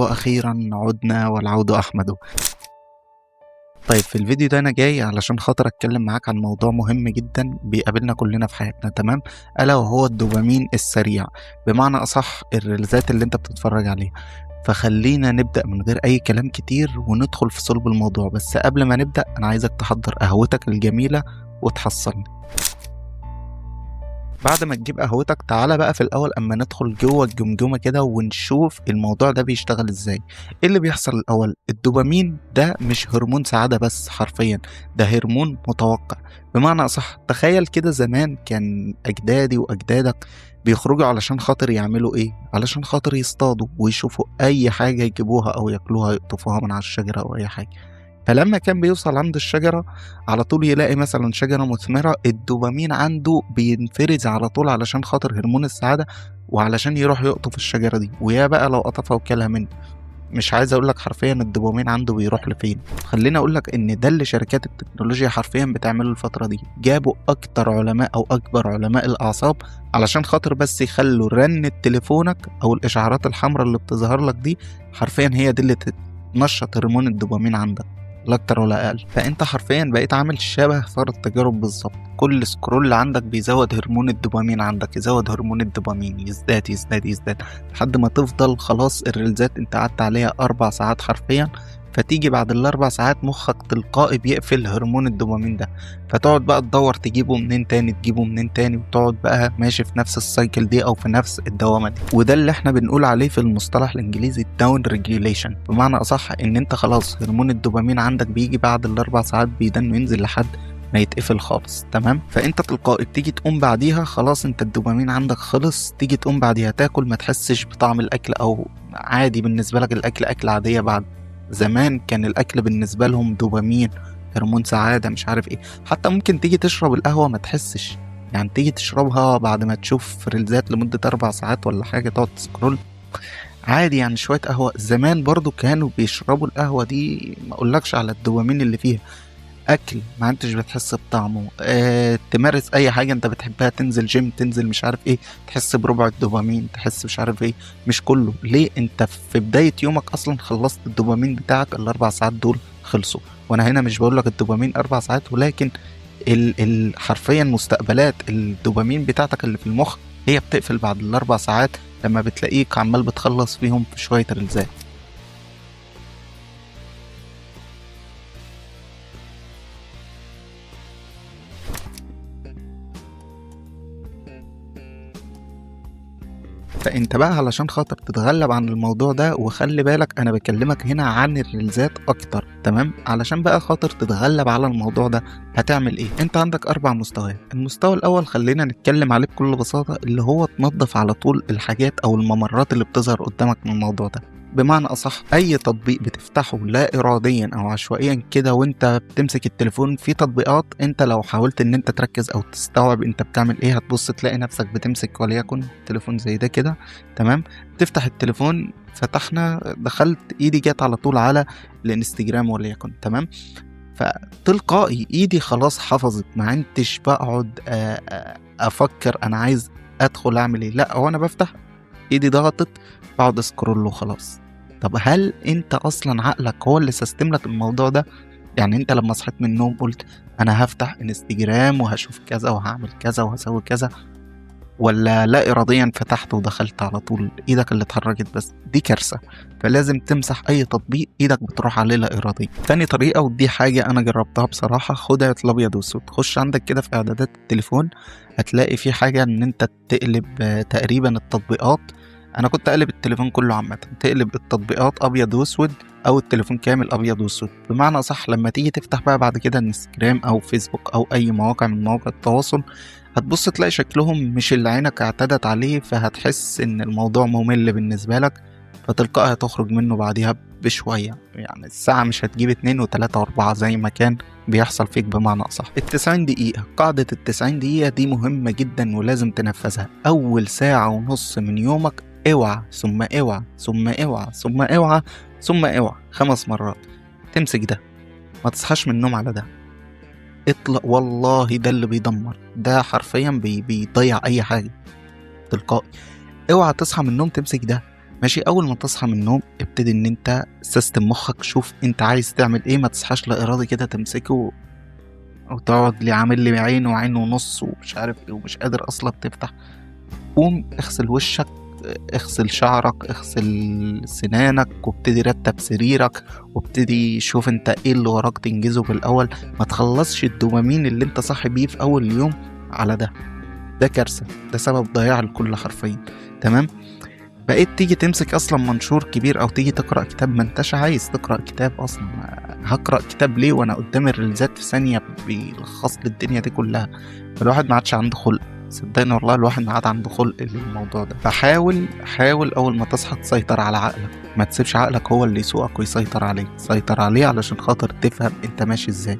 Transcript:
وأخيرا عدنا والعود أحمد. طيب في الفيديو ده أنا جاي علشان خاطر أتكلم معاك عن موضوع مهم جدا بيقابلنا كلنا في حياتنا، تمام؟ ألا وهو الدوبامين السريع، بمعنى أصح الريلزات اللي أنت بتتفرج عليها. فخلينا نبدأ من غير أي كلام كتير وندخل في صلب الموضوع. بس قبل ما نبدأ أنا عايزك تحضر قهوتك الجميلة وتحصلني. بعد ما تجيب قهوتك تعالى بقى في الأول أما ندخل جوه الجمجمة كده ونشوف الموضوع ده بيشتغل إزاي. إيه اللي بيحصل الأول؟ الدوبامين ده مش هرمون سعادة بس، حرفيا ده هرمون متوقع. بمعنى أصح تخيل كده زمان كان أجدادي وأجدادك بيخرجوا علشان خاطر يعملوا إيه؟ علشان خاطر يصطادوا ويشوفوا أي حاجة يجيبوها أو ياكلوها، يقطفوها من على الشجرة أو أي حاجة. فلما كان بيوصل عند الشجرة على طول يلاقي مثلا شجرة مثمرة، الدوبامين عنده بينفرز على طول علشان خاطر هرمون السعادة وعلشان يروح يقطف الشجرة دي، ويا بقى لو قطفها وكلها منه. مش عايز اقولك حرفيا الدوبامين عنده بيروح لفين. خليني اقولك ان ده اللي شركات التكنولوجيا حرفيا بتعمله الفترة دي. جابوا اكتر علماء او اكبر علماء الاعصاب علشان خاطر بس يخلوا رنة تليفونك او الاشعارات الحمراء اللي بتظهر لك دي حرفيا هي دي اللي تنشط هرمون الدوبامين عندك، لا اكتر ولا اقل. فانت حرفيا بقيت عامل شبه فار التجارب بالظبط، كل scroll عندك بيزود هرمون الدوبامين عندك، يزود هرمون الدوبامين، يزداد يزداد يزداد لحد ما تفضل خلاص الريلزات انت قعدت عليها 4 ساعات حرفيا. فتيجي بعد ال4 ساعات مخك تلقائي بيقفل هرمون الدوبامين ده، فتقعد بقى تدور تجيبه منين تاني، تجيبه منين تاني، وتقعد بقى ماشي في نفس ال cycle دي او في نفس الدوامة دي. وده اللي احنا بنقول عليه في المصطلح الانجليزي down regulation. بمعنى اصح ان انت خلاص هرمون الدوبامين عندك بيجي بعد ال4 ساعات بيدن ينزل لحد ما يتقفل خالص، تمام؟ فانت تلقائي بتيجي تقوم بعديها خلاص انت الدوبامين عندك خلص، تيجي تقوم بعديها تاكل ما تحسش بطعم الاكل، او عادي بالنسبة لك الاكل اكل عادية. بعد زمان كان الأكل بالنسبة لهم دوبامين، هرمون سعادة، مش عارف إيه. حتى ممكن تيجي تشرب القهوة ما تحسش، يعني تيجي تشربها بعد ما تشوف ريلزات لمدة 4 ساعات ولا حاجة، تقعد ت scroll عادي يعني شوية قهوة. زمان برضو كانوا بيشربوا القهوة دي ما أقولكش على الدوبامين اللي فيها. أكل ما انتش بتحس بطعمه، تمارس أي حاجة أنت بتحبها، تنزل جيم، تنزل مش عارف إيه، تحس بربع الدوبامين، تحس مش عارف إيه، مش كله. ليه؟ أنت في بداية يومك أصلا خلصت الدوبامين بتاعك، ال4 ساعات دول خلصوا. وأنا هنا مش بقولك الدوبامين 4 ساعات، ولكن حرفيا مستقبلات الدوبامين بتاعتك اللي في المخ هي بتقفل بعد ال4 ساعات لما بتلاقيك عمال بتخلص فيهم في شوية ريلزات. فانت بقى علشان خاطر تتغلب عن الموضوع ده، وخلي بالك انا بكلمك هنا عن الريلزات اكتر، تمام؟ علشان بقى خاطر تتغلب على الموضوع ده هتعمل ايه؟ انت عندك 4 مستويات. المستوى الاول خلينا نتكلم عليه بكل بساطة، اللي هو تنظف على طول الحاجات او الممرات اللي بتظهر قدامك من الموضوع ده. بمعنى أصح أي تطبيق بتفتحه لا إراديا أو عشوائيا كده وأنت بتمسك التليفون، في تطبيقات أنت لو حاولت إن أنت تركز أو تستوعب أنت بتعمل إيه هتبص تلاقي نفسك بتمسك وليكن تليفون زي ده كده، تمام؟ تفتح التليفون، فتحنا، دخلت إيدي جت على طول على الانستجرام وليكن، تمام؟ فتلقائي إيدي خلاص حفظت، ما انتش بقعد أفكر أنا عايز أدخل أعمل إيه، لا هو أنا بفتح إيدي ضغطت بقعد scroll وخلاص. طب هل انت اصلا عقلك هو اللي سيستم لك الموضوع ده؟ يعني انت لما صحيت من النوم قلت انا هفتح انستجرام وهشوف كذا وهعمل كذا وهسوي كذا، ولا لا اراديا فتحت ودخلت على طول ايدك اللي اتحركت بس؟ دي كارثة. فلازم تمسح اي تطبيق ايدك بتروح عليه لا اراديا. تاني طريقة، ودي حاجة انا جربتها بصراحة، خدعة الابيض والاسود. خش عندك كده في اعدادات التليفون هتلاقي في حاجة ان انت تقلب تقريبا التطبيقات. انا كنت اقلب التليفون كله عامة، تقلب التطبيقات ابيض واسود او التليفون كامل ابيض واسود. بمعنى صح لما تيجي تفتح بقى بعد كده انستجرام او فيسبوك او اي مواقع من مواقع التواصل هتبص تلاقي شكلهم مش اللي عينك اعتدت عليه، فهتحس ان الموضوع ممل بالنسبة لك، فتلقائي هتخرج منه بعديها بشوية. يعني الساعة مش هتجيب 2 و3 و4 زي ما كان بيحصل فيك. بمعنى أصح 90 دقيقة، قاعدة 90 دقيقة دي مهمة جدا ولازم تنفذها. أول ساعة ونص من يومك اوعى ثم اوعى ثم اوعى ثم اوعى ثم اوعى 5 مرات تمسك ده، ما تصحاش من النوم على ده اطلق. والله ده اللي بيدمر، ده حرفيا بيضيع اي حاجة تلقائي. اوعى تصحى من النوم تمسك ده. ماشي، أول ما تصحى من النوم ابتدي إن أنت system مخك، شوف أنت عايز تعمل إيه. ما تصحاش لا إرادي كده تمسكه وتقعد لي عامل لي عين وعين ونص ومش عارف إيه ومش قادر أصلا تفتح. قوم اغسل وشك، اغسل شعرك، اغسل سنانك، وابتدي رتب سريرك، وابتدي شوف انت ايه اللي وراك تنجزه في الاول. ما تخلصش الدوبامين اللي انت صاحي بيه في اول يوم على ده، ده كارثة، ده سبب ضياع الكل حرفيا. تمام، بقيت تيجي تمسك اصلا منشور كبير او تيجي تقرأ كتاب، ما انتش عايز تقرأ كتاب اصلا. هقرأ كتاب ليه وانا قدام الريلزات في ثانية بيلخص لي الدنيا دي كلها؟ فالواحد ما عادش عنده خلق، صدقني والله الواحد ما عاد عنده خلق للموضوع ده. فحاول، حاول اول ما تصحى تسيطر على عقلك، ما تسيبش عقلك هو اللي يسوقك ويسيطر عليك، سيطر عليه علشان خاطر تفهم انت ماشي ازاي.